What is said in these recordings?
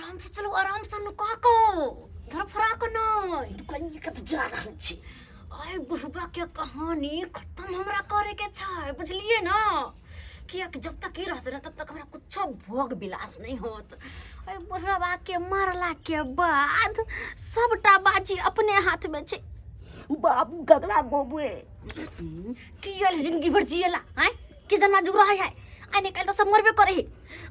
आराम से चलू, आराम से नुका कऽ, धड़फड़ा कऽ नहि। कहिए कतऽ जा रहल छी? आइ बुढ़बा के कहानी खत्म हमरा करे के छै, बुझलिए ना? कियाकि जब तक ई रहते ना, तब तक हमरा कुछो भोग विलास नहीं होत। एहि बुढ़बा के मारला के बाद सबटा बाजी अपने हाथ में छै। बाबू ककरा गोबे? की आयल जिंदगी भर जियला आय के जना जुग रहे है, आइ नहीं काल्हि तऽ सब मरबे करे है।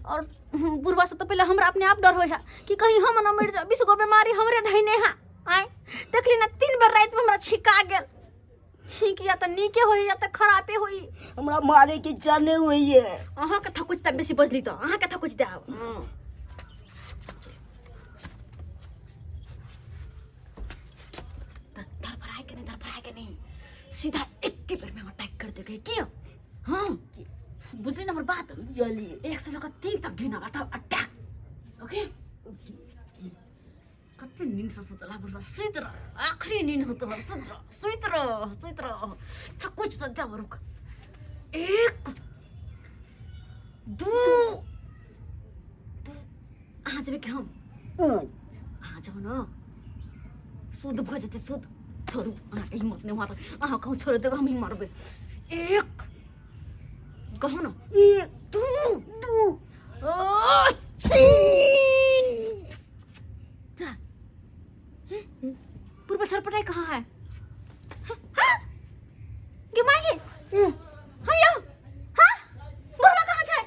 और बुढ़बा से तो पहले हमरा अपने आप डर होय है कि कहीं हम ना मर जाओ, 20 गो बीमारी हमरे धैने है। आय देखली ना, 3 बेर राति में हमरा छिका गेल। छींक या तऽ नीके होई या तऽ खराबे होई। हमरा मारे के इच्छा नहीं हुई है। अहाँके थकुच तऽ बेसी बजली तऽ अहाँके थकुच देब। धड़फड़ाए के नहीं, धड़फड़ाए के नहीं, सीधा एक बेर में अटैक कर देगे। क्यों? हाँ, बुझली ना हमर बात? बुझलिए। 1 से लऽ 3 तक गिनब आ तब अटैक। ओके? कते नींद से सुतला बुढ़वा, सुति रह, आखिरी नींद हो तोहर, सुति रह, सुति रह, सुति रह। थकुच तऽ देब, रुक। 1, 2, 2। अहाँ जेबै कि हम? अहाँ जाउ ने, शुद्ध भऽ जेतै, शुद्ध। छोड़ू, अहाँके हिम्मत नहि हुआ तऽ अहाँ कहूँ छोड़ि देबै, हम ही मरबै। 1, कहू ने। 1, 2, 2, 3। जा। पूर्व सरपटाई कहाँ है? हाँ? गे मायगे? हाँ यो। हाँ? बुढ़वा कहाँ छै?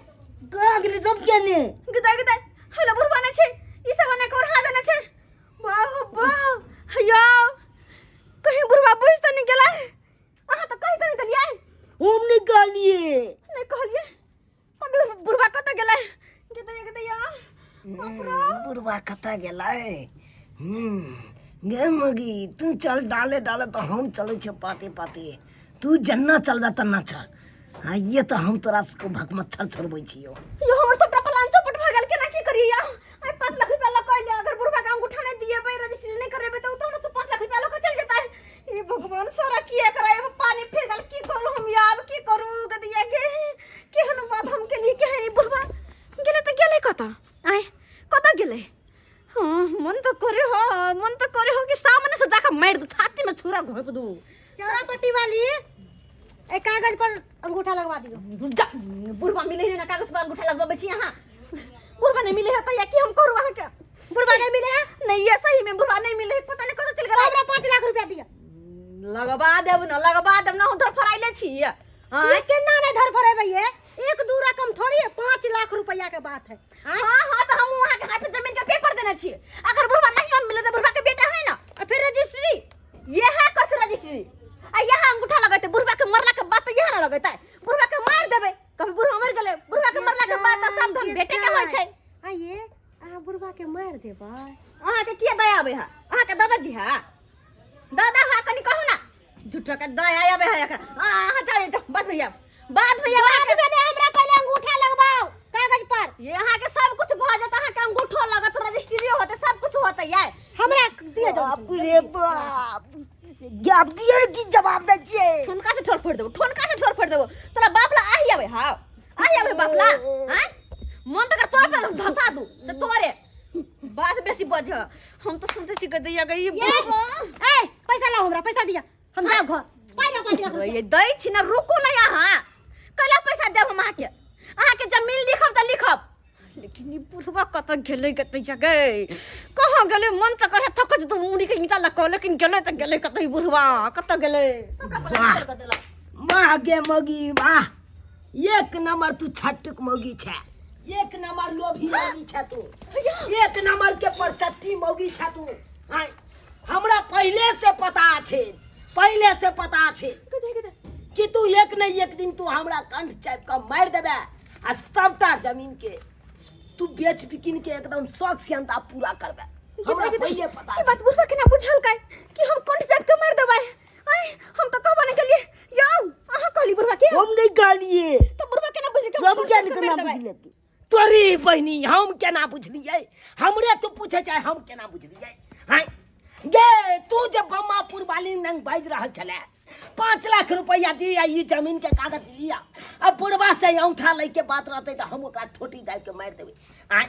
कहाँ गेलै सब किया ने? गदा गदा। हेलो, बुढ़वा नहि छै। ई सब ने कोर हा जाने छै। वाह वाह। यो। कहीं बुढ़वा बुझ तऽ नहि गेलै? अहाँ तऽ कहि तऽ नहि देलियै। हम नहि कहलियै। नहि कहलियै? तब बुढ़वा कतऽ गेलै? गदा गदा या। बाप रे। बुढ़वा कतऽ गेलै? गे मगी, तू चल डाले डाले, तऽ हम चलै छियै पाते पाते। तू जन्ना चलबे तन्ना चल। हाँ, ये तऽ हम तोरा सबके भकमच्छर छोड़बै छियौ। यो, हमर सबटा प्लान चौपट भऽ गेल। केना की करियै या? आइ 5 लाख रुपया लऽ कऽ एलियै। अगर बुढ़वा के अंगूठा नहि दिएबै, रजिस्ट्री नहि करेबै, तऽ ओ तऽ हमरा से 5 लाख रुपया लऽ कऽ चलि जेतै। हे भगवान, सारा किया कराय पानी फिर गेल। की करू हम आब? की करू गदिया के? केहन बात हम केलियै? केहन ई बुढ़वा गेलै तऽ गेलै कतऽ? आँय, कतऽ गेलै? हाँ, मन तऽ करे हो, मन तऽ करे हो कि सामने से जाके मारि दू, छाती में छुरा घोंप दू। चौरापट्टी वाली, ए कागज पर अंगूठा लगवा दियो। जा, बुढ़वा मिले है ना, कागज पर अंगूठा लगवाबै छी अहाँ। बुढ़वा नहीं मिले है तो या की हम करू अहाँके? बुढ़वा नहीं मिले है? नहीं, ये सही में बुढ़वा नहीं मिले है, पता नहीं कतऽ चलि गेलै। हमरा 5 लाख रुपया दियो। लगवा देब ना, लगवा देब ना, हम धरफड़ाइले छी। हाँ? ये केना नहीं धरफड़ेबै? ये एक दू रकम थोड़ी है, 5 लाख रुपया के बात है। हाँ हाँ, तो हम वहाँ के हाथ में जमीन के पेपर देने छी। अगर बुढ़वा नहीं हम मिले तो बुढ़वा के बेटा है ना, और फिर रजिस्ट्री ये है, कथी रजिस्ट्री आ यहाँ अंगूठा लगेते? बुढ़वा के मरला के बाद तो यहाँ ना लगेते। बुढ़वा के मार देबे, कभी बुढ़वा मर गेलै, बुढ़वा के मरला के बाद तो सब धन भेटे के होइ छै। आइए, अहाँ बुढ़वा के मार देबै? अहाँके किया दया आबै है? अहाँके दादाजी है, दादा है, कनी कहू ना। झूठा के दया आबै है एकरा। अहाँ जाइए, जाउ, बाद में आयब, बाद में आयब। बाद में नहीं, हमरा पहले अंगूठा लगवाओ कागज पर। ये अहाँके सब कुछ भऽ जायत, अहाँके अंगूठो लगत, रजिस्ट्रियो होतै, सब कुछ होतै। यार, हमरा दिअ जाउ। बाप रे बाप, आब दियर की जवाब दै छियै? ठुनका से ठोर फोड़ देबो, ठुनका से ठोर फोड़ देबो। तोरा बाप ला आही आबै हाउ, आही आबै बाप ला। आँय, मन तऽ कर तोरा पे धसा दू से। तोरे बात बेसी बज। हम तऽ सोचै छी गदैया गई। ए, पैसा लाओ, हमरा पैसा दिया, हम जाओ घर। पाइ लाओ, 5 लाख रुपया। ये दै छी ना, रुकू ना अहाँ। कैला पैसा देब हम अहाँके? अहाँके जमीन लिखब तऽ लिखब, लेकिन ई बुढ़वा कतऽ गेलै गदैया गई? कहाँ गेलै? मन तऽ करे थकच दू मुड़ी के ईंटा लग, लेकिन गेलै तऽ गेलै कतऽ? ई बुढ़वा कतऽ गेलै? सबटा वाह। प्लान कऽ देलक। वाह गे मौगी वाह, एक नंबर तू छटुक मौगी छै, एक नंबर लोभी मौगी छै तू, एक नंबर के परचट्टी मौगी छै तू। आँय, हमरा पहिले से पता छै, पहिले से पता छै कथी कथी कि तू एक नहीं एक दिन तू हमरा कंठ चापि कऽ मारि देबे आ सबटा जमीन के तू बेच बिकिन के एकदम शौक सियंता पूरा करबे। हमरा पहिले पता ई बात बुढ़वा केना बुझलकै कि हम कंठ चापि के मारि देबै? आँय, हम तऽ कहबो नहि केलियै। यौ, अहाँ कहली बुढ़वा के? हम नहीं कहलिए। तऽ बुढ़वा केना बुझलकै? हम क्या नहीं केना बुझलियै तोरी बहिनी, हम केना बुझलियै? हमरे तू पूछे चाहे, हम केना बुझलियै? हाँ गे, तू जे बम्मापुर वाली नंग बाजि रहल छलै, 5 लाख रुपया दिया, ई जमीन के कागज लिया, अब बुढ़वा से औंठा लैके बात रहतै तऽ हम ओकरा ठोटी दाबि के मारि देबै। आँय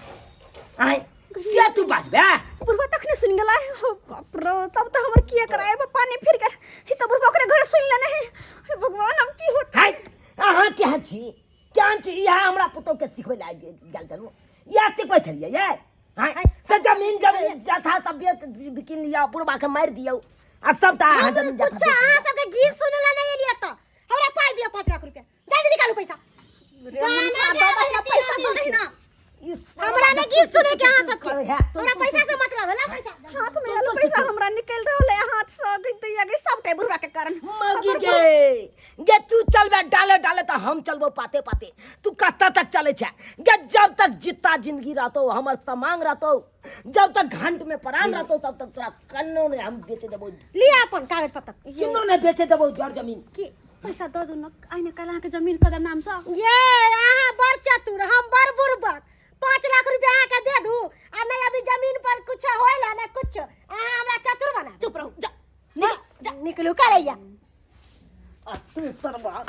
आँय, से तू बाजबे बुढ़वा तखने सुन गेला हो बाप रे तब तो हमर किया कराए पानी फिर गेल ई तो बुढ़वा ओकरे घरे सुन लेने है हे भगवान अब की होत हाय अहाँ केहन छी केहन छी इएह हमरा पुतोह के सिखबै लए गेल छलहुँ इएह सिखबै छलियै ये हाय से जमीन जब जथा सब बिकिन लिअ बुढ़बा के मारि दियौ आ सबटा अहाँ हम जमीन जथा कुछ बेच अहाँ लिअ। सबके गीत सुने ला नहीं एलियै तो हमरा पाई दिअ 5 लाख रुपया जल्दी निकालू पैसा रे मनसा दऽ दही ना पैसा दऽ दही ना ई हमरा नहीं गीत सुने के अहाँ सबके करे है, हमरा पैसा से मतलब है ला पैसा हाथ में आयल पैसा हमरा निकल रहल है हाथ से गई दैया गई सबटा बुढ़वा के कारण मगी गे गे तू चलबे डाले डाले तऽ हम चलबो पाते पाते तू कतऽ तक चलै छै गे जब तक जित्ता जिंदगी रहतौ हमर समांग रहतौ जब तक घंट में प्राण रहतौ तब तक तोरा कन्नो नहीं हम बेचे देबो लिअ अपन कागज पत्र किन्नो नहीं बेचे देबो जर जमीन की पैसा दऽ दू न आइ ने काल्हि अहाँके जमीन कदम नामसँ ये अहाँ बड़ चतुर हम बड़ बुड़बक 5 लाख रुपया अहाँके दे दू आ नहीं अभी जमीन पर कुछ होइला ना कुछ अहाँ हमरा चतुर बना चुप रहू जा निकल निकलू करैया आ तू सरवा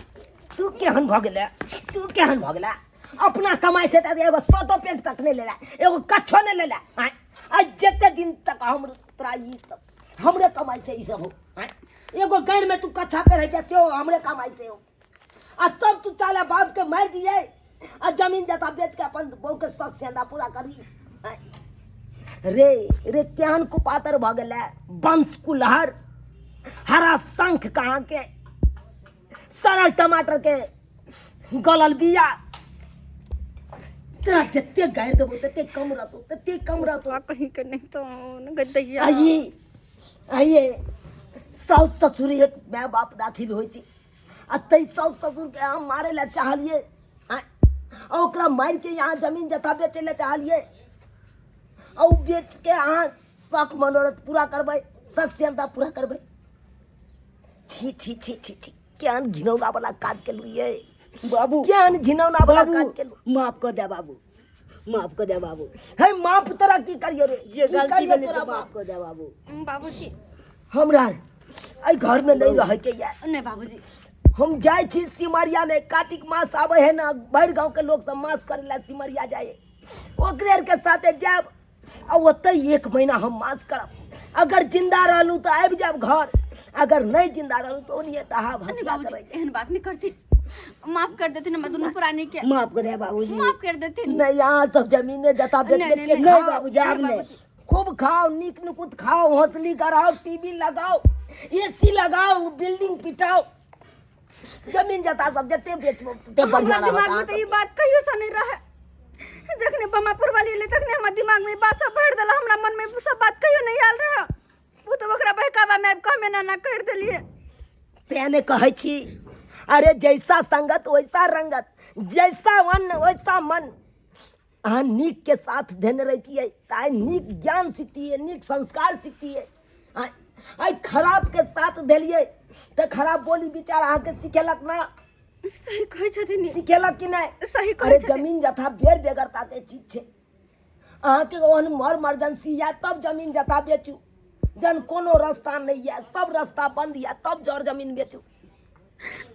तू केहन भऽ गेलै तू केहन भऽ गेलै अपना कमाइ से तऽ एगो शर्टो पेंट तक नहि लेला एगो कच्छो नहि लेला आँय आ जते दिन तक हम तोरा ई सब हमरे कमाइ से ई सब हो आँय एगो गैर में तू कच्छा पहिरै छै सेहो हमरे कमाइ से हो आ तब तू चाले बाप के मारि दिए आ जमीन जथा बेच के अपन बहू के शौक सेंधा पूरा करी आँय रे रे केहन कुपातर भऽ गेलै वंश कुलहर हरा शंख कहाँ के सड़ल टमाटर के गलल बिया तोरा जते गारि देबो तते कम रहतो तते कम रहतो कहीं के नहीं तो गदैया आइए आइए साउस ससुर एक माय बाप दाखिल होइ छै आ तै साउस ससुर के हम मारे लए चाहलियै आँय, आ ओकरा मारि के यहाँ जमीन जथा बेचै लए चाहलियै आ ओ बेच के अहाँ शौक मनोरथ पूरा करबै शौक सेहन्ता पूरा करबै छी छी छी छी छी केहन घिनौना वाला काज केलहुँ ये बाबू केहन घिनौना वाला बाबू काज केलहुँ माफ कऽ दे बाबू माफ कऽ दे बाबू हे माफ तोरा की करियो रे जे की गलती करियो भेलै तोरा से माफ माफ कऽ दे बाबू बाबूजी हमरा एहि घरमे नहि रहैके यऽ नहि बाबूजी हम जाइ छी सिमरियामे कार्तिक मास आबै है ने भरि गाँवके लोक सब मास करै लए सिमरिया जाइ ओकरे आरके साथे जायब आ ओतै एक महीना हम मास करब अगर जिंदा रहलहुँ तऽ आबि जायब घर अगर नहि जिंदा रहलहुँ तऽ ओनिये दहा नहीं भसिया बाबूजी करै एहन बात नहीं करती माफ कर देथिन हमरा दुनू प्राणी के माफ कऽ दे बाबूजी माफ कर देथिन नहि यहाँ सब जमीने जथा बेच नहि, बेच के नहि, खाओ नहि बाबूजी, आब नहि। खूब खाओ नीक नुकुत खाओ हौसली कराओ टीवी लगाओ एसी लगाओ बिल्डिंग पिटाओ जमीन जथा सब जते बेचबो तते बढ़िया हमरा दिमाग में रहत तो ई बात कहियो से नहीं रहे जखने बमापुर वाली एलै तखने हमरा दिमाग में ई बात सब भरि देला हमरा मन में सब बात कहियो नहीं आयल रहे ओ तऽ ओकरा बहकावा में आबि कऽ हमे एना एना करि देलियै तें ने कहै छी अरे जैसा संगत वैसा रंगत जैसा वन वैसा मन अहाँ नीक के साथ देने रहितियै तऽ आइ नीक ज्ञान सिखतियै नीक संस्कार सिखतियै आइ आइ खराब के साथ देलियै तऽ खराब बोली विचार अहाँके सिखेलक ना सही कहै छथिन सिखेलक कि नहि सही कहै अरे छथिन। जमीन जथा बेर बेगरता के चीज छै अहाँके ओहन मर मर्जेंसी यऽ तब जमीन जथा बेचू जन कोनो रास्ता नहि यऽ सब रास्ता बंद यऽ तब जर जमीन बेचू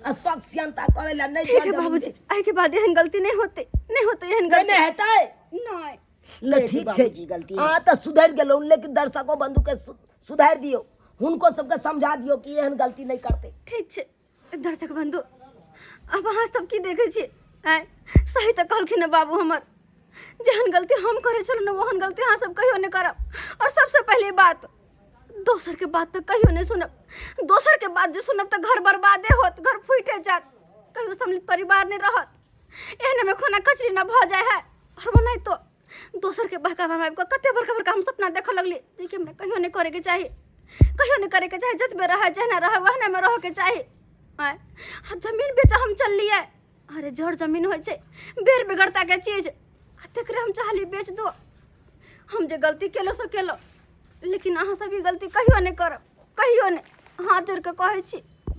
आ शौक सियनता करै लए नहि ठीक है जर जमीन बाबूजी बेचू। आइ के बाद एहन गलती नहीं होते नहीं होते एहन नहि गलती नहि हेतै नहीं तऽ ठीक छै बाबूजी, गलती अहाँ तऽ सुधरि गेलहुँ लेकिन दर्शको बंधुके सुधारि दियौ हुनको सबके समझा दियौ कि एहन गलती नहि करतै ठीक छै दर्शक बंधु अब अहाँ सब की देखै छी आँय सही तऽ कहलखिन हँ बाबू हमर जेहन गलती हम करै छलहुँ ने ओहन गलती अहाँ सब कहियो नहि करब और सबसे पहले बात दोसर के बात तऽ कहियो नहि सुनब दोसर के बात जे सुनब तऽ घर बर्बादे होत घर फूटे जात कहियो सम्मिलित परिवार नहि रहत एहन में खाना कचरी न भऽ जाय है और वो नहीं तो दोसर के बहकावा में आबि कऽ कते बड़का बड़का हम सपना देखऽ लगली जे कि हमरा कहियो नहि करैके चाही कहियो नहि करैके चाही जतबे रहै जहना रहै ओहने में रहऽके चाही आँय आ जमीन बेच हम चललियै अरे जड़ जमीन होइ छै बेर बेगरताके चीज आ तकरे हम चाहली बेच दो हम जे गलती केलहुँ से केलहुँ लेकिन अहाँ सब ई गलती कहियो नहि करब कहियो नहि हाथ जोड़ि कऽ कहै छी।